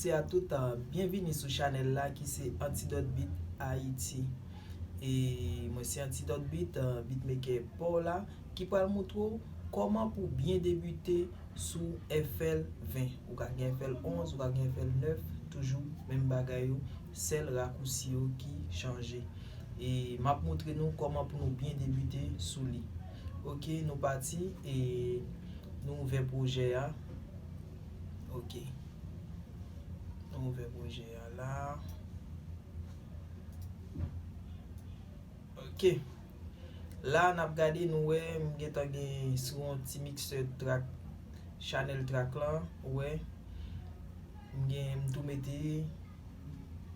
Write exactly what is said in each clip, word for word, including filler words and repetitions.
Bonjou a tout, euh, byenvini sou chanèl la ki se Antidote Beat Haïti. E mwen se Antidote Beat, euh, beatmaker pa w la, ki pral montre w kòman pou byen debite sou F L ven. Ou ka gen F L onz, ou ka gen F L nèf, toujou menm bagay yo, sèl rakousi yo ki chanje. E m ap montre nou kòman pou nou byen debite sou li. Ok, nou pati e nou ouvè pwojè a. Ok. Nou ouvè pwojè a la. Ok. La, n ap gade, nou wè, m gentan gen sou yon ti mixer track, channel track lan, ou wè. M gen, m tou mete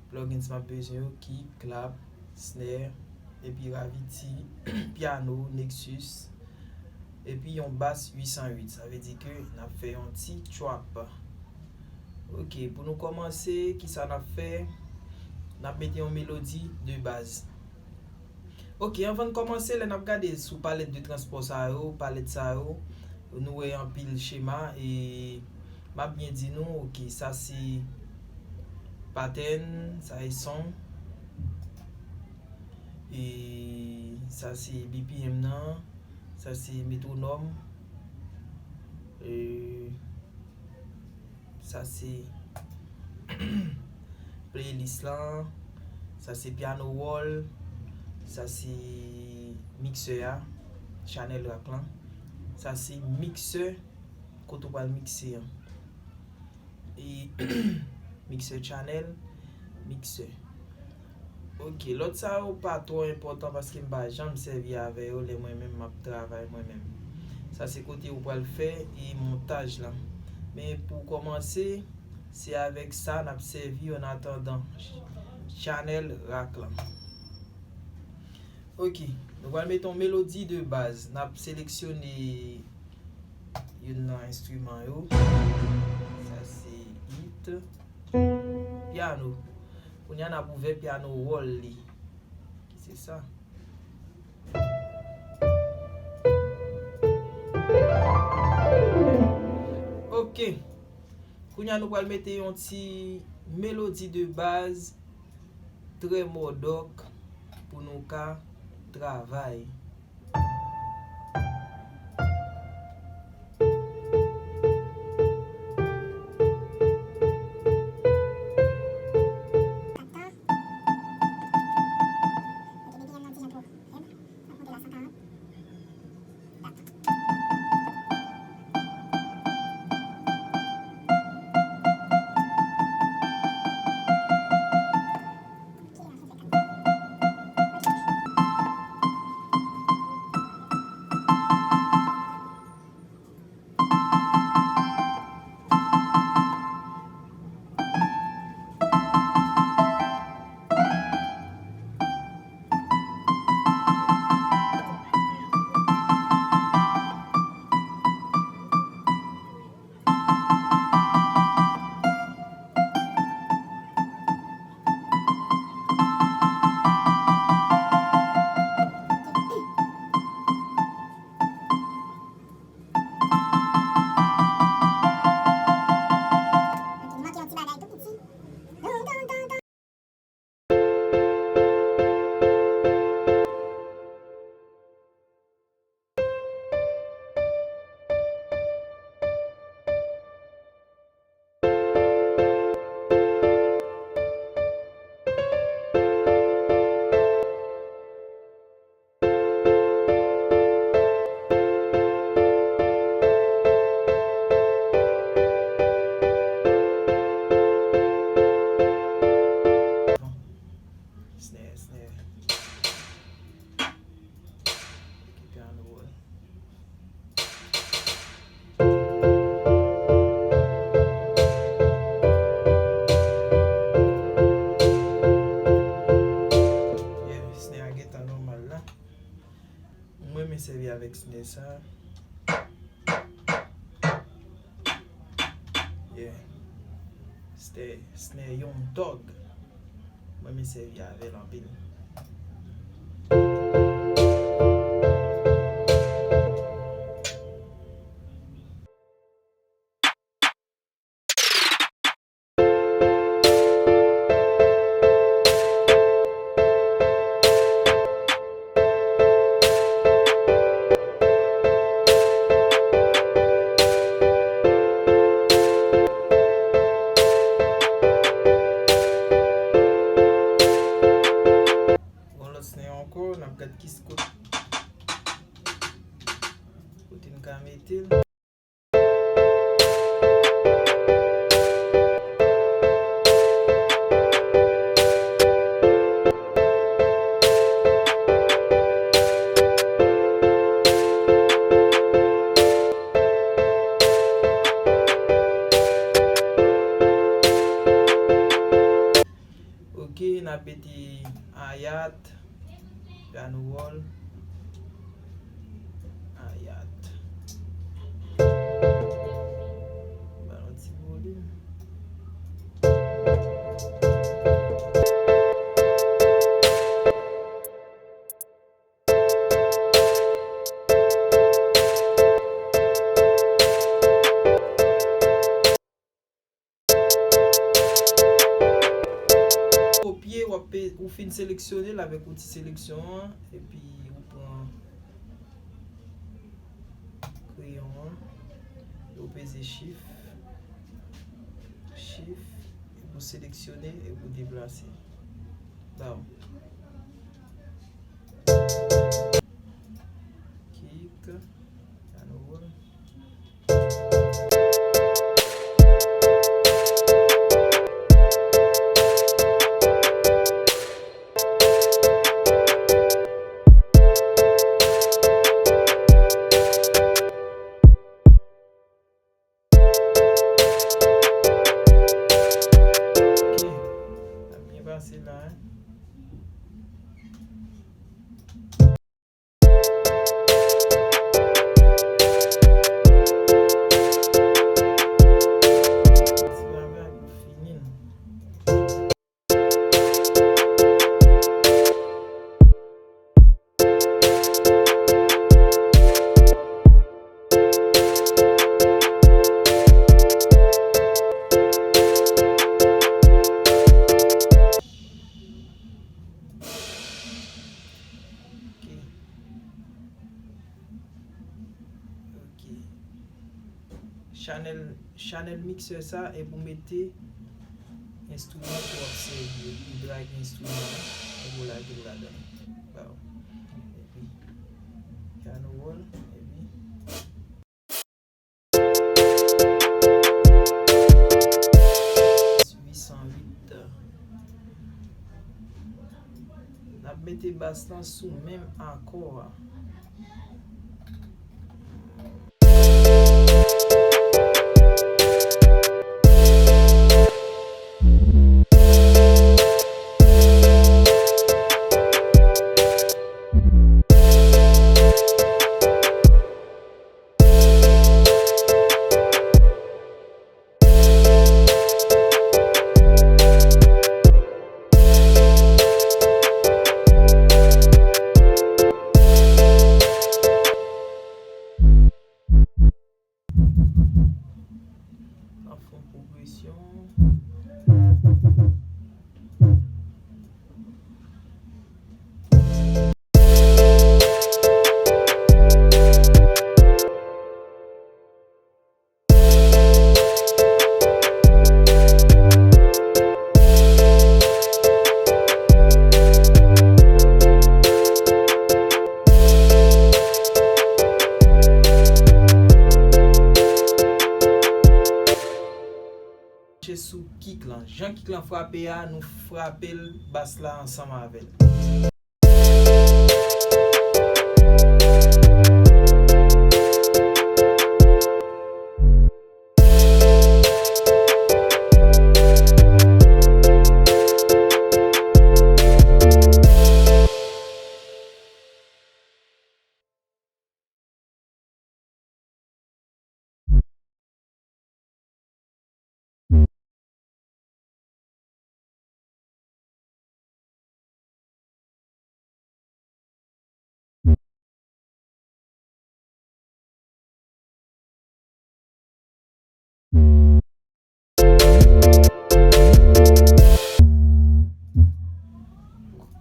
plugins m ap bezwen yo, kick, clap, snare, epi Gravity, piano, Nexus, epi yon bas uit san uit. Sa vle di ke n ap fè yon ti trap. Ok, pou nou kòmanse, kisa n ap fè? N ap mete yon melodi de baz. Ok, anvan n kòmanse, lè n ap gade sou palèt de transpò sa yo, palèt sa yo, nou wè anpil chema, e m ap byen di nou, ok, sa se pattern, sa se son, e sa se B P M nan, sa se metwonòm, e sa se playlist lan, sa se piano roll, sa se mixer a, channel rack lan, sa se mixer kote w pral mixe an. E mixer channel, mixer. Ok, lòt sa yo pa twò enpòtan paske m pa janm sèvi avè yo lè mwen menm m ap travay mwen menm. Sa se kote ou pral fè e montaj lan. Men pou kòmanse, se avèk sa n ap sèvi an atandan channel rack lan. Ok, nou pral mete yon melodi de baz. N ap seleksyone youn nan enstriman yo. Sa se it. Piano. Kounye a n ap ouvè piano roll li. Ki se sa. Ok. Kounye a nou pral mete yon ti melodi de baz trè mòdòk pou nou ka travay. Snare, snare. Ki piano roll. Yeah, snare a gentan nòmal la. Mwen renmen sèvi avèk snare sa. Yeah. Snare, snare Young Thug. Mwen renmen sèvi avè l anpil. Mete ayat, pyano wòl, ayat. Ba l yon ti volim. Kopye, w ap pe-, ou fin seleksyone l avèk outi seleksyon an, epi ou pran kreyon an, ou peze shift, shift, epi ou seleksyone, epi ou deplase. Ba w. Kick, piano roll. Ok. N ap byen pase la, hein. Ti bagay pou fini l. Ok. Ok. Chanèl, chanèl mixer sa, epi ou mete enstriman ke w ap sèvi, epi ou drag enstriman an, epi ou lage l ladan l. Ba w. Epi, piano roll, epi uit san uit. N ap mete bas lan sou menm akò a. N ap fè yon pwogresyon. Mache sou kick lan. Jan kick lan frape a, nou frape l, bas la ansanm avè l.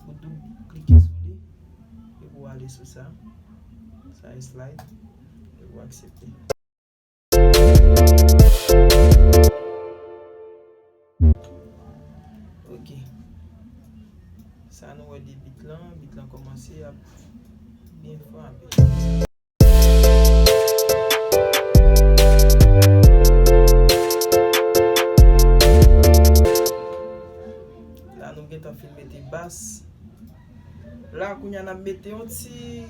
Ou doub klike sou li, epi ou ale sou sa, sa e slide, epi ou aksepte. Ok. Sa nou wè de beat lan, beat lan kòmanse ap byen frape. La nou gentan fin mete bas. La kounye a n ap mete yon ti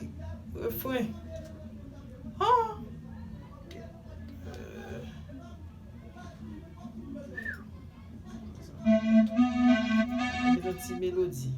refren. Ah! Mete Ti melodi.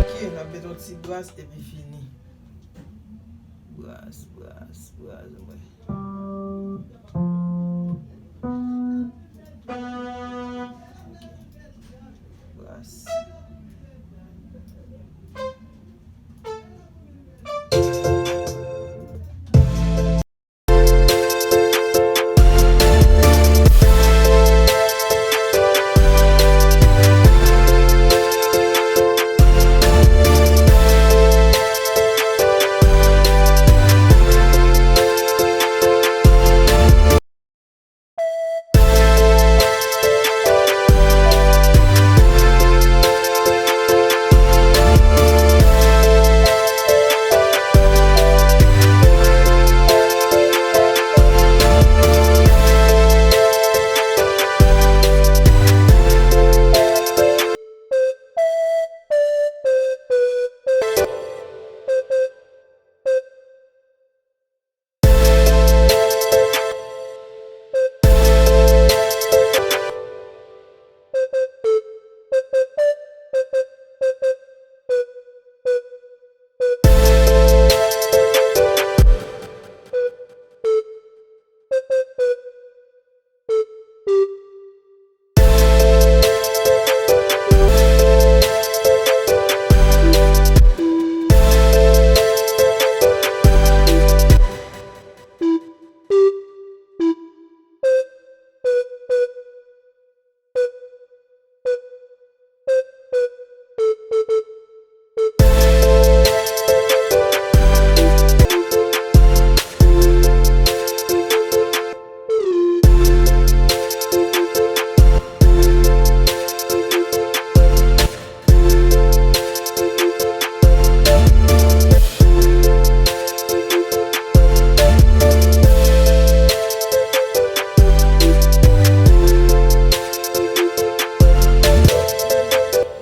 Ok, n ap met yon ti bras epi fini. Bras, bras, bras, mwen. Bras.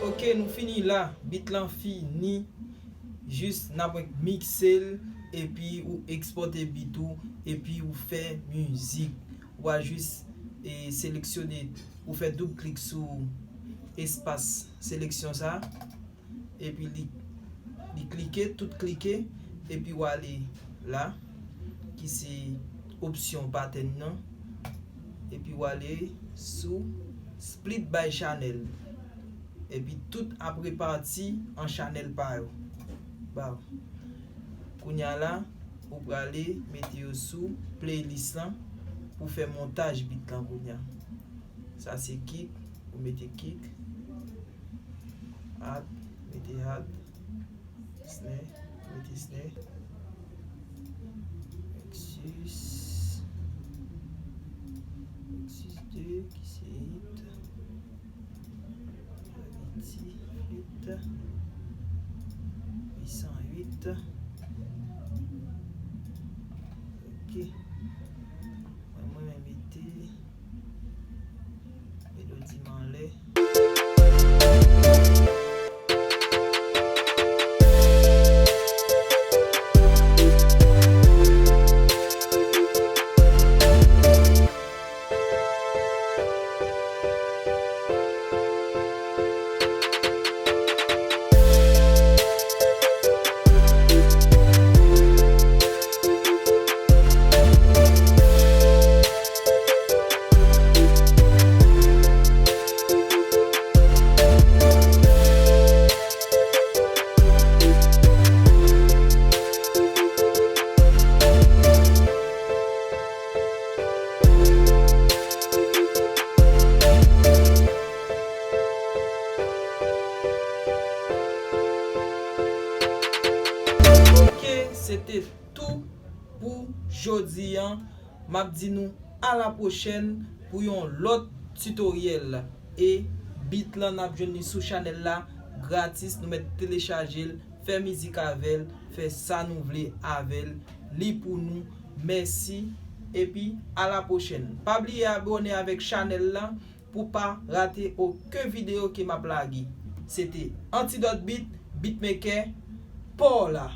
Ok, nou fini la. Beat lan fini. Jis n ap mikse l, epi ou ekspòte beat ou, epi ou fè mizik. Ou a jis, e, seleksyone, ou fè doub klik sou espas seleksyon sa, epi li, li klike, tout klike, epi w ale la, ki se opsyon pattern nan, epi w ale sou split by channel. Epi tout ap repati an chanèl pa yo. Ba w. Kounye a la, ou prale mete yo sou playlist lan pou fè montaj beat lan kounye a. Sa se kick, ou mete kick. Hat, mete hat. Snare, mete snare. Lexus. Lexus de, ki se hit. Haiti, hit. Huit cent huit. Ok. Mwen, mwen mete melodi m anlè. Jodi an, m ap di nou a la pwochèn pou yon lòt titoryèl. E beat lan n ap jwenn li sou chanèl la gratis, nou mèt telechaje l, fè mizik avè l, fè sa nou vle avè l, li pou nou. Mèsi, epi a la pwochèn. Pa bliye abòne avèk chanèl la pou pa rate okenn videyo ke m ap lage. Se te Antidot Beat, beatmaker, pa w la.